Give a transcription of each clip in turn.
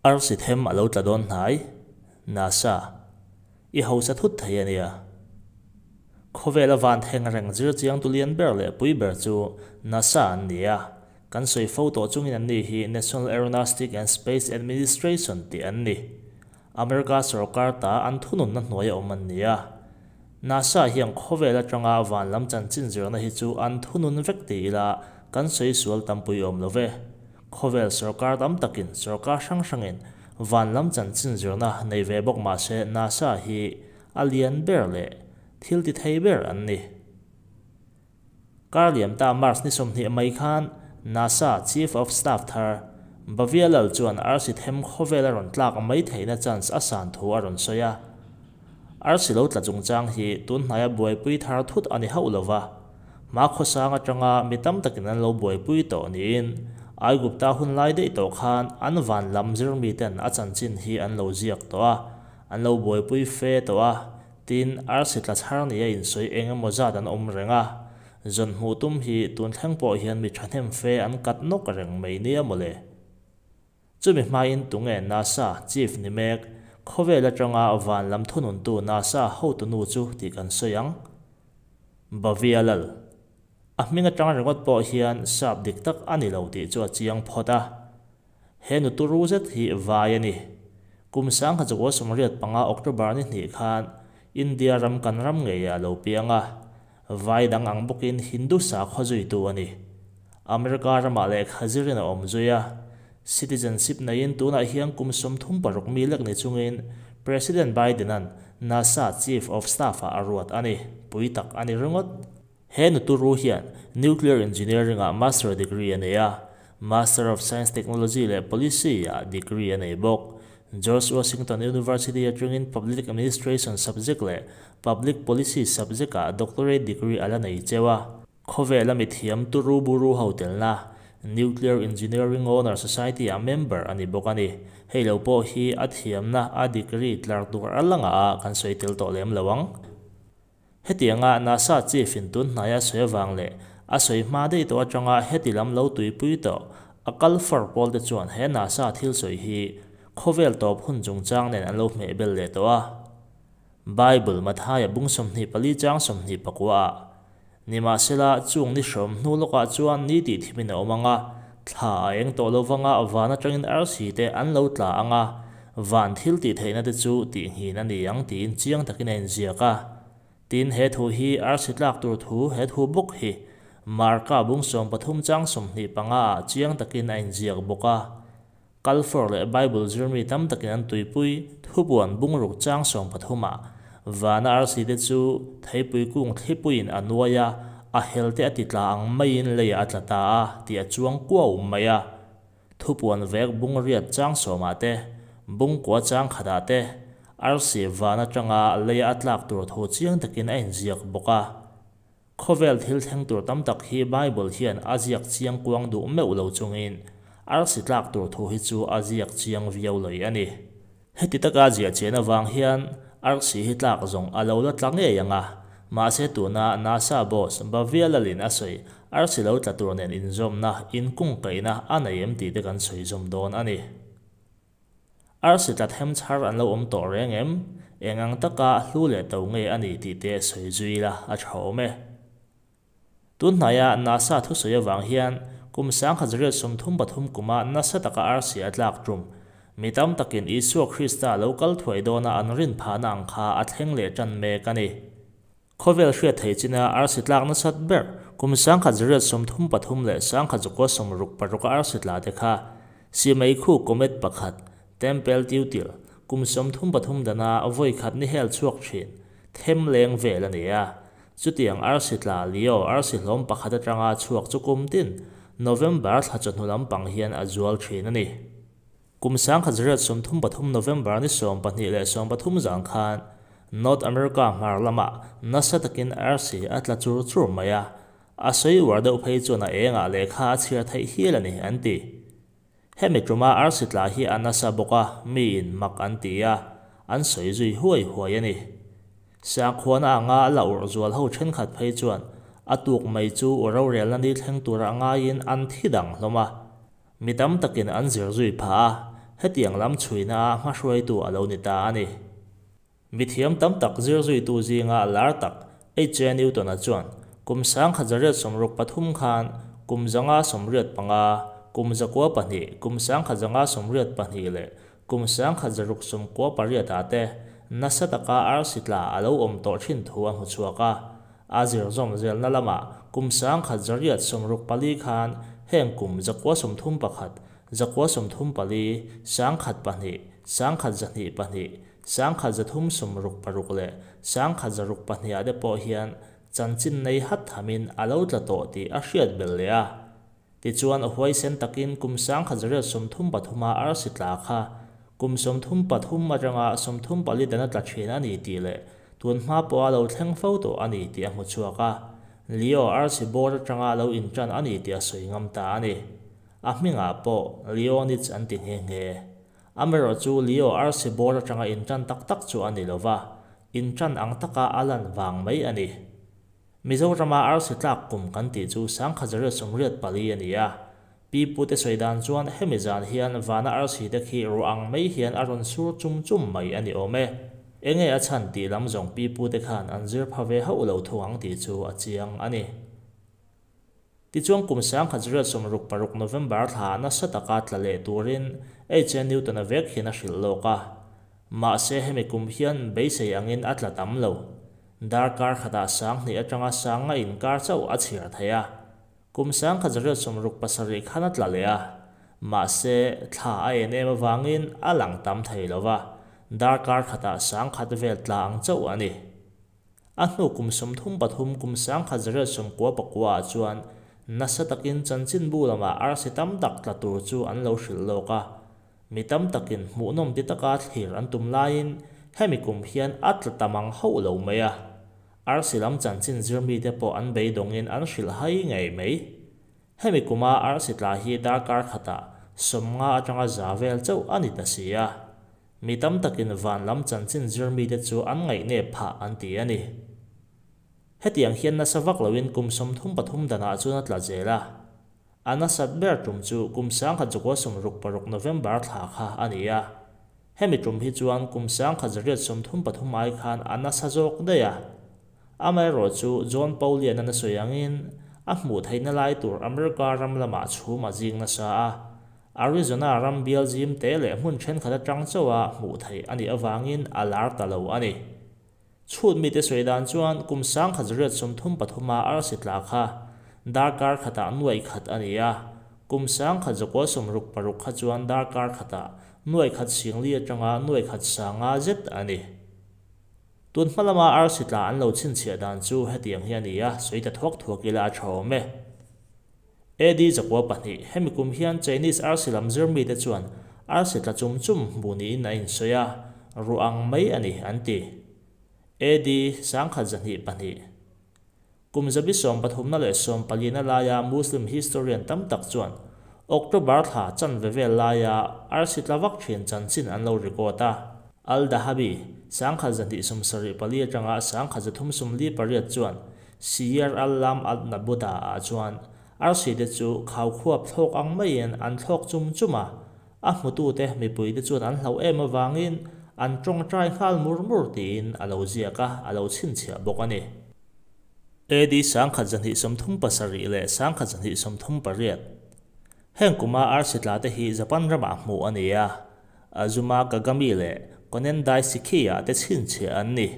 Arsi them a lo tla dawn hnai. NASA. I hausa thut thei a nia. Khawvela van theng reng zir chiang tu lian ber leh pui ber chu NASA an ni a. Kan sawi fo tawh chungin an ni hi National Aeronaustic and Space Administration tih an ni. America sorkar ta an thununna hnuaia awm an ni a. NASA hian khawvel atanga van lam chanchin zirna hi chu an thunun vek ti ila kan sawi sual tampui awm lo ve. Khawvel sorkar tam takin sorkar hrang hrangin van lam chanchin zirna nei ve bawk mah se NASA hi a lian ber leh thil ti thei ber an ni. Kar liam ta March ni 20 mai khan NASA Chief of Staff thar Bhavya Lal chuan arsi them khawvel a rawn tlak mai theihna chance a san thu a rawn sawi a. Arsi lo tla chungchang hi tun hnaia buaipui thar thut a ni hauh lova. Ma khawsang atanga mi tam takin an lo buaipui tawh niin Aigupta hun lai daih tawh khan an van lam zir mi ten a chanchin hi an lo ziak tawh a, an lo buaipui fe tawh a, tin arsi tla chhar ni a insawi eng emaw zat an awm reng a. Zawn hmuh tum hi tun thleng pawh hian mi thahnem fe an kat nawk reng mai nia mawle. Chumi hmain tunge NASA Chief ni mek khawvel atanga van lam thununtu NASA hotunu chu tih kan sawi ang. Bhavya Lal. A hming atang ringawt pawh hian sap dik tak a ni lo tih chu a chiang phawt a. He nu turu zet hi vai a ni. Kum 1985 October ni hnih khan India ram kan ram ngei a lo piang a. Vai dang ang bawkin Hindu sakhaw zuitu a ni. America ramah lehkha zirin a awm zui a. Citizenship neiin tunah hian kum 36 mi lek ni chungin President Biden-a'n NASA Chief of Staff-ah a ruat a ni. Pui tak a ni ringawt. He nu turu hian Nuclear Engineering-ah Master degree a nei a, Master of Science Technology leh Policy-ah degree a nei bawk. George Washington University atangin Public Administration subject leh Public Policy subject-ah doctorate degree a la nei cheu a. Khawvela mi thiam turu buru ho telna Nuclear Engineering Honor Society-ah member a ni bawk a ni. Hei lo pawh hi a thiamna a degree tlar tur a la ngah a kan sawi tel tawh lem lo ang. Hetianga NASA Chief in tun hnaia sawi avang leh a sawi hma daih tawh atanga heti lam lo tuipui tawh a kal far pawl te chuan he NASA thil sawi hi khawvel tawp hun chungchang nen an lo hmeh bel leh tawh a. Bible Mathaia bung 24 chang 24 ah nimahsela chung ni hrawm hnu lawkah chuan ni tih thimin a awm anga thla a eng tawh lovanga van atangin arsi te an lo tla anga van thil tih theihna te chu tih nghin a ni ang tiin chiang takin a inziak a. Tin he thu hi arsi tlak tur thu he thu bawk hi Marka bung 13 chang 25 ah chiang takin a inziak bawk a. Kalfor leh Bible zirmi tam takin an tuipui thupuan bungruk chang 13 ah vana arsi te chu theipui kung thlipuiin a nuai a, a hel te a ti tla ang maiin lei a tla ta a tih a chuang kuau mai a. Thupuan vek bung riat chang 10 ah te bung kua chang khat ah te arsi van atanga lei a tlak tur thu chiang takin a inziak bawk a. Khawvel thil thleng tur tam tak hi Bible hian a ziak chiang kuang duh meuh lo chungin arsi tlak tur thu hi chu a ziak chiang viau loi a ni. Heti taka ziah chian awang hian arsi hi tlak zawng a lo la tla ngei anga. Mahse tuna NASA boss Bhavya Lalin a sawi arsi lo tla tur nen inzawmna inkung kaihna a nei em tih te kan sawi zawm dawn a ni. Arsi tla them chhar an lo awm tawh reng em? Eng ang taka hlu leh to nge a ni tih te sawi zui la a tha awm e. Tun hnaia NASA thu sawi awang hian kum 1933 kuma NASA taka arsi a tlak tum. Mi tam takin Isua Krista lo kal thuai dawna an rin phahna ang kha a thleng leh tan mek a ni. Khawvel hriat thei china arsi tlak nasat ber kum 1933 leh 1966 arsi tla te kha simei khu comet pakhat Tempel Tiutil kum 33 dana voi khat ni hel chuak thin them leng vel a ni a. Chutiang arsi tla Leo arsi hlawm pakhat atanga chuak chu kum tin November thla chawhnu lampang hian a zual thin a ni. Kum 1933 November ni 12 leh 13 zan khan North America hmar lama nasa takin arsi a tla chur chur mai a. A sawi uar deuh phei chuan a engah lehkha a chhiar theih hial a ni an ti. Hemi tuma arsi tla hi a nasa bawk a miin mak an ti a, an sawi zui huai huai a ni. Sakhuana anga la ur zual ho thenkhat phei chuan a tuk mai chu rorelna ni thleng tura ngaiin an thi dang hlawm a. Mi tam takin an zir zui pha a. Hetiang lam chhuina-a hmahruaitu a lo ni ta a ni. Mithiam tam tak zir zuitu zinga lar tak H. A. Newton-a chuan kum 1863 khan kum 585, kum 902, kum 1582 leh kum 1698 ah te nasa taka arsi tla a lo awm tawh thin thu a hmu chhuak a. A zir zawm zelna lamah kum 1864 khan heng kum 931, 934, 1002, 1202, 1366 leh 1602 ah te pawh hian chanchin nei hat thamin a lo tla tawh tih a hriat belh leh a. Tichuan a huaisen takin kum 1933 a arsi tla kha kum 33 atanga 34 dana tla thin a ni tih leh tun hma pawha lo thleng fo tawh a ni tih a hmu chhuak a, Leo arsi bawr atanga lo intan a ni tih a sawi ngam ta a ni. A hmingah pawh Leonids an ti nghe nghe. Amaherawhchu Leo arsi bawr atanga intan tak tak chu a ni lova, intan ang taka a lan vang mai a ni. Mizorama arsi tlak kum kan tih chu 1984 a ni a. Pi pute sawi dan chuan hemi zan hian vana arsi te khi ruah ang mai hian a rawn sur chum chum mai a ni awm e. Enge a chhan tih lam zawng pi pute khan an zir pha ve hauh lo thung ang tih chu a chiang a ni. Tichuan kum 1966 November thla nasa taka tla leh turin H. A. Newton-a vek hian a hrilh lawk a. Mahse hemi kum hian beisei angin a tla tam lo. Darkar khatah 2000 atanga 5000 inkar chauh a chhiar thei a. Kum 1967 khan a tla leh a. Mahse thla a en em avangin a lang tam thei lo va, darkar khatah 10,000 vel tla ang chauh a ni. A hnu kum 33 kum 1999 ah chuan nasa takin chanchinbu lamah arsi tam tak tla tur chu an lo hrilh lawk a. Mi tam takin hmuhnawm ti taka thlir an tum laiin hemi kum hian a tla tam ang hauh lo mai a. Arsi lam chanchin zir mite pawh an beidawngin an hrilh hai ngei mai. Hemi kuma arsi tla hi darkar khatah 50 atanga 100 vel chauh a ni ta si a. Mi tam takin van lam chanchin zir mite chu an ngaihnep phah an ti a ni. Hetiang hian nasa vak loin kum 33 danah chuan a tla zel a. A nasat ber tum chu kum 1966 November thla kha a ni a. Hemi tum hi chuan kum 1933 ai khan a nasa zawk daih a. Amaherawh chu John Paulian a sawi angin a hmuh theihna lai tur America ram lamah chhum a zing nasa a. Arizona ram bial zim te leh hmun thenkhat atang chauha hmuh theih a nih avangin a lar ta lo a ni. Chhut mite sawi dan chuan kum 1933 a arsi tla kha darkar khatah 1,000 a ni a. Kum 1966 kha chuan darkar khatah 1,040 atanga 1,050 zet a ni. Tun hma lama arsi tla an lo chhinchhiah dan chu hetiang hi a ni a, sawi ta thuak thuak ila a tha awm e. AD 902 hemi kum hian Chinese arsi lam zir mite chuan arsi tla chum chum hmu niin a insawi a, ruah ang mai a ni an ti. AD 1202 Kum 13th leh 14na laia Muslim historian tam tak chuan October thla chanve vel laia arsi tla vak thin chanchin an lo record a. Al-Dhahabi 1274 atanga 1358 chuan Siyar al-Lam al-Nabuda ah chuan arsi te chu khau khuap thlawk ang maiin an thlawk chum chum a, a hmutute mipuite chuan an hlauh em avangin an tawngtai nghal mur mur tiin a lo ziak a, a lo chhinchhiah bawk a ni. AD 1237 leh 1238 Heng kuma arsi tla te hi Japan ramah hmuh a ni a, Azuma Kagami leh Konen Daisiki-ah te chhinchhiah an ni.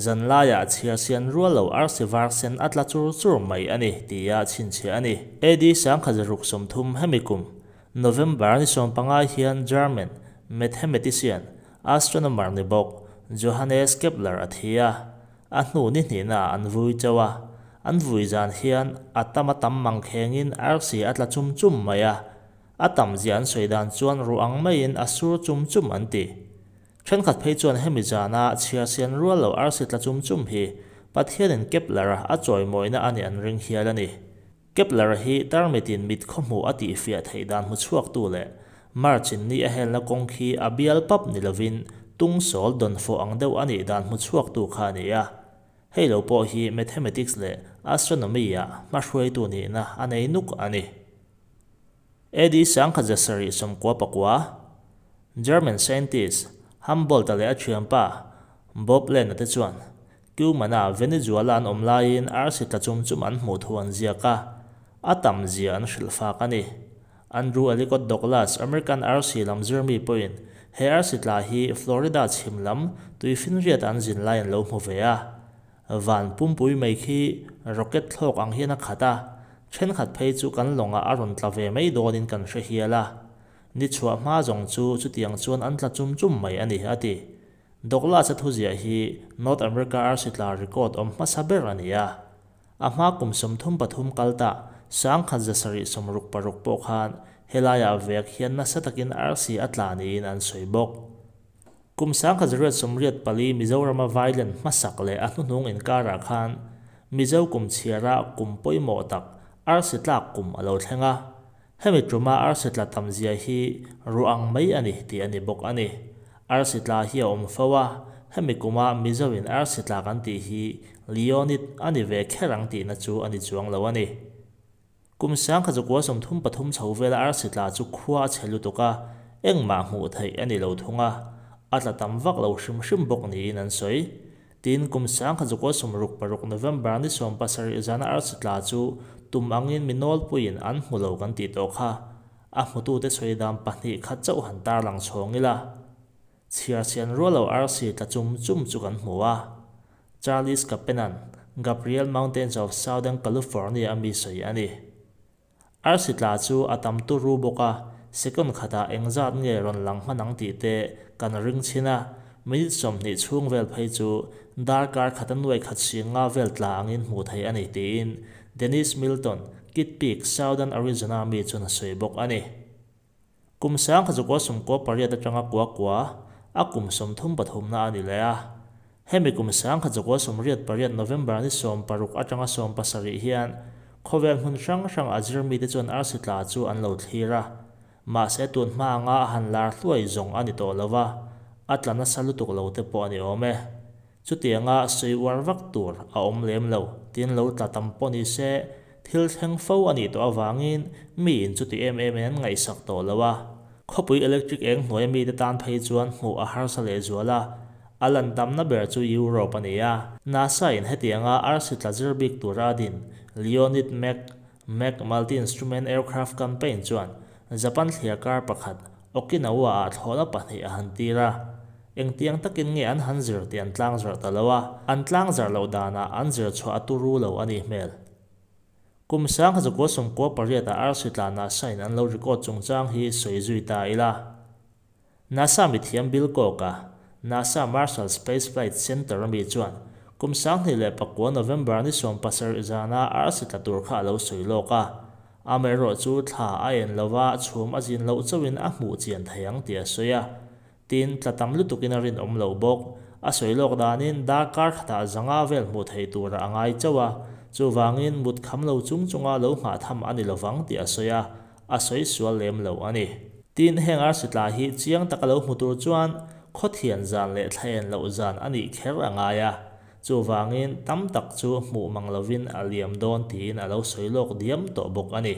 Zan laiah chhiar sian rual lo arsi var sen a tla chur chur mai a ni tia chhinchhiah a ni. AD 1630 hemi kum November ni 15 hian German mathematician, astronomer ni bawk Johannes Kepler a thi a, a hnu ni hnihnaah an vui chauh a. An vui zan hian a tam a tam mangkhengin arsi a tla chum chum mai a, a tam zia an sawi dan chuan ruah ang maiin a sur chum chum an ti. Thenkhat phei chuan hemi zana chhiar sian rual lo arsi tla chum chum hi Pathianin Kepler-a a chawimawina a nih an ring hial a ni. Kepler-a hi tarmitin mit khawhmuh a tihfiah theih dan hmu chhuaktu leh March-in ni a helna kawng khi a bial pap ni lovin tung sawl dawnfawh ang deuh a nih dan hmu chhuaktu kha a ni a. Hei lo pawh hi mathematics leh astronomy-ah hmahruaitu nihna a nei nuk a ni. AD 1799. German scientist Humboldt-a leh a thianpa Böhlen-a te chuan Cuman-a Venezuela an awm laiin arsi tla chum chum an hmuh thu an ziak a, a tam zia an hrilh fak a ni. Andrew Ellicott Douglass, American arsi lam zirmi pawhin he arsi tla hi Florida chhim lam tuifinriat an zin lai an lo hmu ve a. Van pumpui mai khi rocket thlawk ang hian a khat a, thenkhat phei chu kan lawngah a rawn tla ve mai dawnin kan hre hial a. Ni chhuah hma zawng chu chutiang chuan an tla chum chum mai a ni, a ti. Douglas-a thuziah hi North America arsi tla record awm hmasa ber a ni a. A hma kum 33 kal ta 1766 pawh khan helaiah vek hian nasa takin arsi a tla niin an sawi bawk. Kum 1884 Mizorama Vailen hmasak leh a hnuhnung inkarah khan Mizo kum chhiara kum pawimawh tak arsi tlak kum a lo thleng a. Hemi tuma arsi tla tam zia hi ruah ang mai a ni tih a ni bawk a ni. Arsi tla hi a awm fo a, hemi kuma Mizoin arsi tla kan tih hi Leonid a ni ve kher ang tihna chu a ni chuang lo a ni. Kum 1933 chho vela arsi tla chu khua a chhe lutuk a, engmah hmuh theih a ni lo thung a, a tla tam vak lo hrim hrim bawk niin an sawi. Tin, kum 1966 November ni 17 zana arsi tla chu tum angin mi nawlpuiin an hmu lo kan tih tawh kha. A hmutute sawi dan pahnih khat chauh han tarlang chhawng ila. Chhiar chian rual lo arsi tla chum chum chu kan hmu a. Charles Kapenan, Gabriel Mountains of Southern California a mi sawi a ni. Arsi tla chu a tam turu bawk a, second khatah engzat nge rawn lang hman ang tih te kan ring chhin a, minute 20 chhung vel phei chu darkar khata nuai khat singa vel tla angin hmuh theih a ni tiin Dennis Milton, Kitt Peak, Southern Arizona mi chuan a sawi bawk a ni. Kum 1998 atanga kua kua, a kum 33 na a ni leh a. Hemi kum 1988 November ni 16 atanga 17 hian khawvel hmun hrang hrang a zirmi te chuan arsi tla chu an lo thlir a. Mahse tun hma anga a han lar hluai zawng a ni tawh lo va, a tla nasa lutuk lo te pawh a ni awm e. Chutianga sawi uar vak tur a awm lem lo, tin lo tla tam pawh ni se, thil thleng fo a nih tawh avangin miin chuti em em in an ngaihsak tawh lo a. Khawpui electric eng hnuaia mite tan phei chuan hmuh a harsa lehzual a, a lan tamna ber chu Europe a ni a. NASA in hetianga arsi tla zir bik tura a din Leonid Mac Mac Multi-Instrument Aircraft Campaign chuan Japan thliarkar pakhat Okinawa-ah thlawhna pahnih a han tir a. Engtiang takin nge an han zir tih an tlangzarh ta lo a, an tlangzarh loh danah an zir chhuah a turu lo a nih hmel. Kum 1998 ah arsi tla NASA in an lo record chungchang hi sawi zui ta ila. NASA mithiam Bill Koch-a, NASA Marshall Space Flight Center ami chuan kum 2009 November ni 17 zana arsi tla tur kha a lo sawi lawk a. Amaherawhchu thla a en lova chhum a zin loh chauhin a hmuh chian thei ang tih a sawi a. Tin, tla tam lutukin a rinawm loh bawk. A sawi lawk danin darkar khatah zanga vel hmuh theih turah a ngai chauh a, chuvangin mut kham lo chung chunga lo nghah tham a ni lovang tih a sawi a, a sawi sual lem lo a ni. Tin, heng arsi tla hi chiang taka lo hmu tur chuan khawthian zan leh thla en loh zan a nih kher a ngai a, chuvangin tam tak chu hmuh mang lovin a liam dawn tiin a lo sawi lawk diam tawh bawk a ni.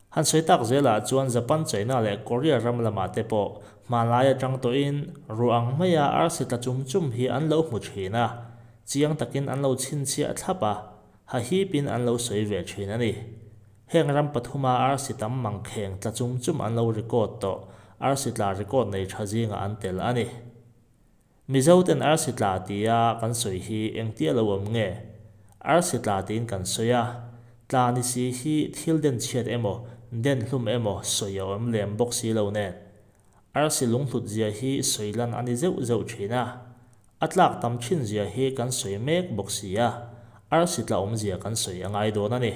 Han sawi tak zelah chuan Japan, China leh Korea ram lamah te pawh hmanlai atang tawhin ruah ang maia arsi tla chum chum hi an lo hmu thin a, chiang takin an lo chhinchhiah thlap a, hahipin an lo sawi ve thin a ni. Heng ram pathuma arsi tam mangkheng tla chum chum an lo record tawh, arsi tla record nei tha zingah an tel a ni. Mizo ten arsi tla tia kan sawi hi engtia lo awm nge? Arsi tla tiin kan sawi a, tla ni si hi thil den chhiat emaw, den hlum emaw sawi a awm lem bawk si lo nen. Arsi lunghlut zia hi sawi lan a ni zeuh zeuh thin a, a tlak tam thin zia hi kan sawi mek bawk si a, arsi tla awmzia kan sawi a ngai dawn a ni.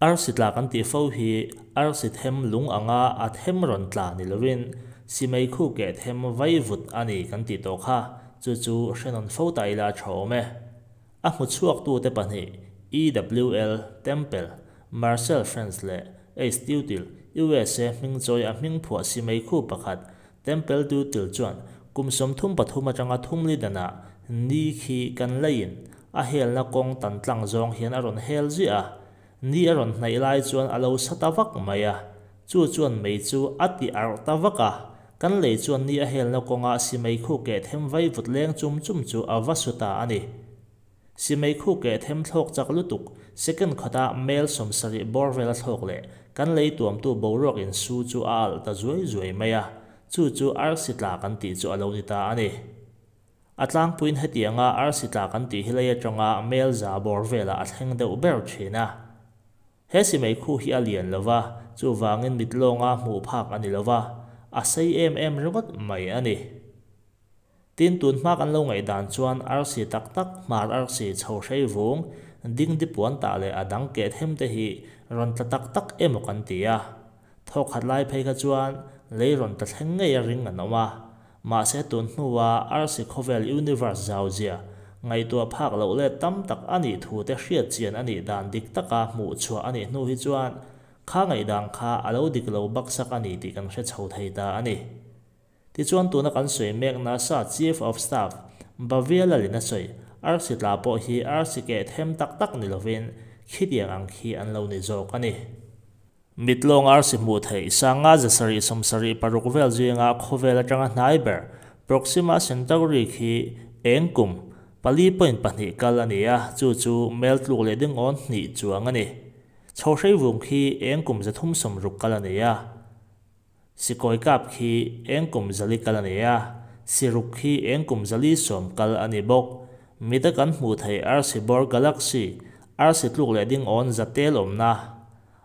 Arsi tla kan tih fo hi arsi them lung anga a them rawn tla ni lovin simei khu keh them vai vut a ni kan tih tawh kha, chu chu hrenawn fo ta ila a tha awm e. A hmu chhuaktute pahnih EWL Temple, Marcel France leh Ace Tutil, USA hmingchawi a hming phuah simei khu pakhat Temple Tutil chuan kum 33 atanga thumli danah ni khi kan leiin a helna kawng tan tlang zawng hian a rawn hel ziah a, ni a rawn hnaih lai chuan a lo sa ta vak mai a, chu chuan mei chu a ti arh ta vak a, Kan lei chuan ni a helna kawnga simeikhu keh them vaivut leng chum chum chu a va su ta a ni. Simeikhu keh them thlawk chak lutuk, second khata mel 70 bawr vela thlawk leh kan lei tuamtu boruak insu chu a alh ta zuai zuai mai a, chu chu arsi tla kan tih chu a lo ni ta a ni. A tlangpuiin hetianga arsi tla kan tih hi lei atanga mel 100 bawr velah a thleng deuh ber thin a. He simeikhu hi a lian lo va, chuvangin mit lawnga hmuh phak a ni lo va, a sei em em ringawt mai a ni. Tin, tun hma kan lo ngaihdan chuan arsi tak tak, hmar arsi, chho hrei vung, dingdi puan tah leh a dang keh them te hi rawn tla tak tak emaw kan ti a. Thawkhat lai phei kha chuan lei rawn tla thleng ngei a ring an awm a. Mahse tun hnua arsi khawvel universe zau zia ngaihtuah phak loh let tam tak a nih thu te hriat chian a nih dan dik taka hmuh chhuah a nih hnu hi chuan kha ngaihdan kha a lo dik lo baksak a ni tih kan hre chho thei ta a ni. Tichuan tuna kan sawi mek NASA Chief of Staff Bavia Lalin a sawi arsi tla pawh hi arsi keh them tak tak ni lovin khitiang ang khi an lo ni zawk a ni. Mitlawng arsi hmuh theih sanga 776 vel zinga khawvel atanga hnai ber Proxima Centauri khi eng kum 4.2 kal a ni a, chu chu mel tluk leh dingawn hnih chuang a ni. Chho hrei vung khi eng kum 360 kal a ni a, sikawi kap khi eng kum 400 kal a ni a, siruk khi eng kum 410 kal a ni bawk. Mita kan hmuh theih arsi bawr galaxy arsi tluk leh dingawn zatel awmna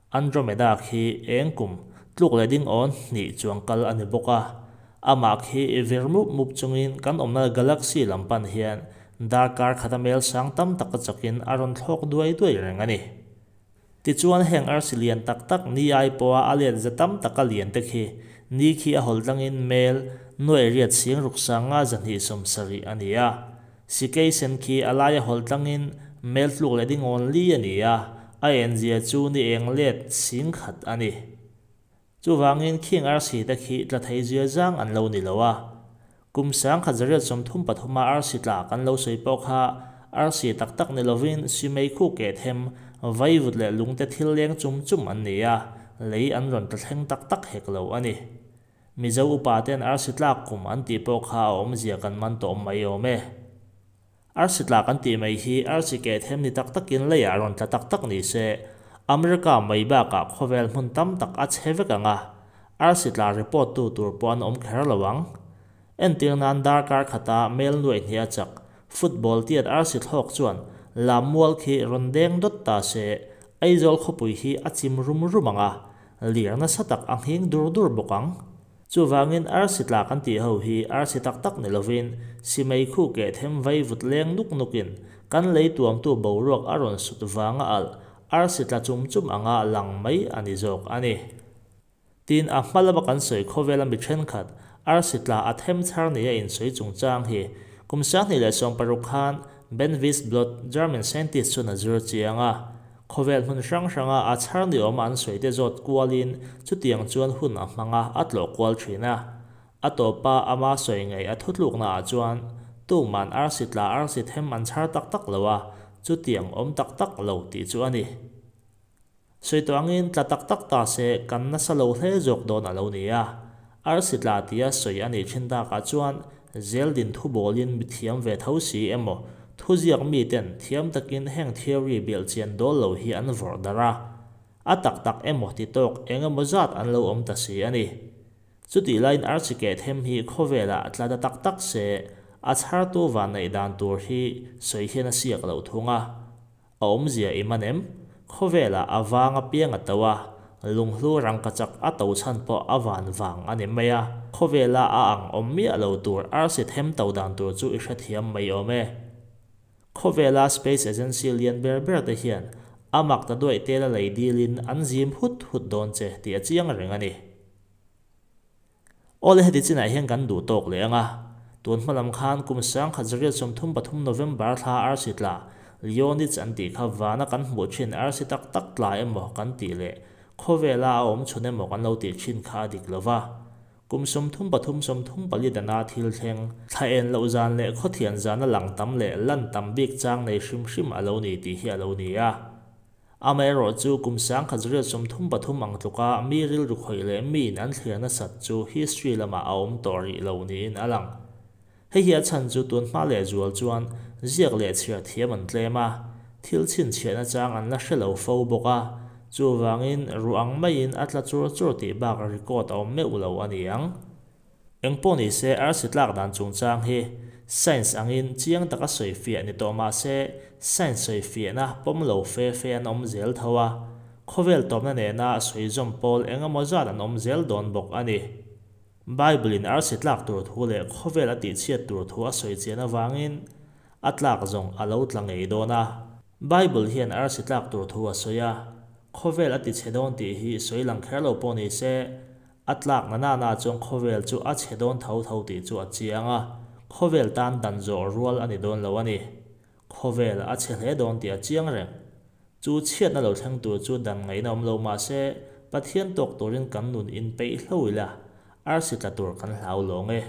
Andromeda khi eng kum tluk leh dingawn hnih chuang kal a ni bawk a. Amah khi vir mup mup chungin kan awmna galaxy lampan hian darkar khata mel sang tam tak a chakin a rawn thlawk duai duai reng a ni. Tichuan heng arsi lian tak tak ni ai pawha a let za tam taka lian te khi ni khi a hawl tlangin mel nuai riat sing ruk sanga 270 a ni a. Sikei sen khi a lai a hawl tlangin mel tluk leh dingawn li a ni a, a enzia chu ni eng let sing khat a ni. Chuvangin khing arsi te khi tla thei zia zang an lo ni lo a. Kum 1933 a arsi tla kan lo sawi pawh kha arsi tak tak ni lovin simeikhu keh them vaivut leh lungte thil leng chum chum an ni a, lei an rawn tla thleng tak tak hek lo a ni. Mizo upa ten arsi tlak kum an tih pawh kha a awmzia kan man tawh mai awm e. Arsi tla kan tih mai hi arsi keh them ni tak takin leiah rawn tla tak tak ni se, America mai bakah khawvel hmun tam tak a chhe vek ang a, arsi tla report tu tur pawh an awm kher lo ang. Entir nan darkar khata mel nuai hnih a chak football tiat arsi thlawk chuan lammual khi rawn deng dawt ta se, Aizawl khawpui hi a chim rum rum ang a, lir nasa tak a nghing dur dur bawk ang. Chuvangin arsi tla kan tih ho hi arsi tak tak ni lovin simeikhu keh them vaivut leng nuk nukin kan lei tuamtu boruak a rawn sut vanga alh arsi tla chum chum anga lang mai a ni zawk a ni. Tin, a hma lama kan sawi khawvela mi thenkhat arsi tla a them chhar nia insawi chungchang hi kum 2016 khan Ben Wisblot, German scientist chuan a zir chiang a. Khawvel hmun hrang hranga a chhar ni awma an sawi te zawt kualin chutiang chuan hun a hmang a, a tlawh kual thin a. A tawpa ama sawi ngei a thutlukna ah chuan tuman arsi tla arsi them an chhar tak tak lo a, chutiang awm tak tak lo tih chu a ni. Sawi tawh angin tla tak tak ta se kan nasa lo hle zawk dawn a lo ni a. Arsi tla tia sawi a nih thin takah chuan zeldin thu bawlin mi thiam ve tho si emaw thuziak miten thiam takin heng theory belh chian dawl lo hi an vawrh darh a. A tak tak emaw ti tawk eng emaw zat an lo awm ta si a ni. Chutih laiin arsi keh them hi khawvelah tla ta tak tak se a chhartu van neih dan tur hi sawi hian a siak loh thung a. A awmzia i man em? Khawvelah a vang apiang a to a, lunghlu rangkachak a to chhan pawh a van vang a ni mai a. Khawvela a ang awm miah lo tur arsi them to dan tur chu i hrethiam mai awm e. Khawvela space agency lian ber ber te hian a mak ta duaih tela lei dilin an zim hut hut dawn che tih a chiang reng a ni. Awle heti chinah hian kan duh tawk leh ang a, tun hma lam khan kum 1933 November thla arsi tla Leonids an tih kha vana kan hmuh thin arsi tak tak tla emaw kan tih leh khawvela a awm chhun emaw kan lo tih thin kha a dik lo va. Kum 33 34 dana thil thleng, thla en loh zan leh khawthian zana lang tam leh lan tam bik chang nei hrim hrim a lo ni tih hi a lo ni a. Amaherawhchu kum 1033 ang tluka mi rilru khawih leh miin an thlir nasat chu history lamah a awm tawh rih lo niin a lang. Hei hi a chhan chu tun hma lehzual chuan ziak leh chhiar thiam an tlem a, thil chhinchhiahna chang an la hre lo fo bawk a, chuvangin ruah ang maiin a tla chur chur tih bak record a awm meuh lo a ni ang. Engpawhnise arsi tlak dan chungchang hi science angin chiang taka sawifiah ni tawh mah se science sawifiahna pawm lo fe fe an awm zel tho a, khawvel tawpna nena sawizawm pawl eng emaw zat an awm zel dawn bawk a ni. Bible-in arsi tlak tur thu leh khawvel a tihchhiat tur thu a sawi chian avangin a tlak zawng a lo tla ngei dawn a. Bible hian arsi tlak tur thu a sawi a, khawvel a tichhe dawn tih hi sawi lang kher lo pawh ni se, a tlak na na na chuan khawvel chu a chhe dawn tho tho tih chu a chiang a, khawvel tan dan zawh rual a ni dawn lo a ni. Khawvel a chhe hle dawn tih a chiang reng. Chu chhiatna lo thleng tur chu dan ngaihna awm lo mah se, Pathian tawk turin kan nun inpeih hlo ila, arsi tla tur kan hlau lawng e.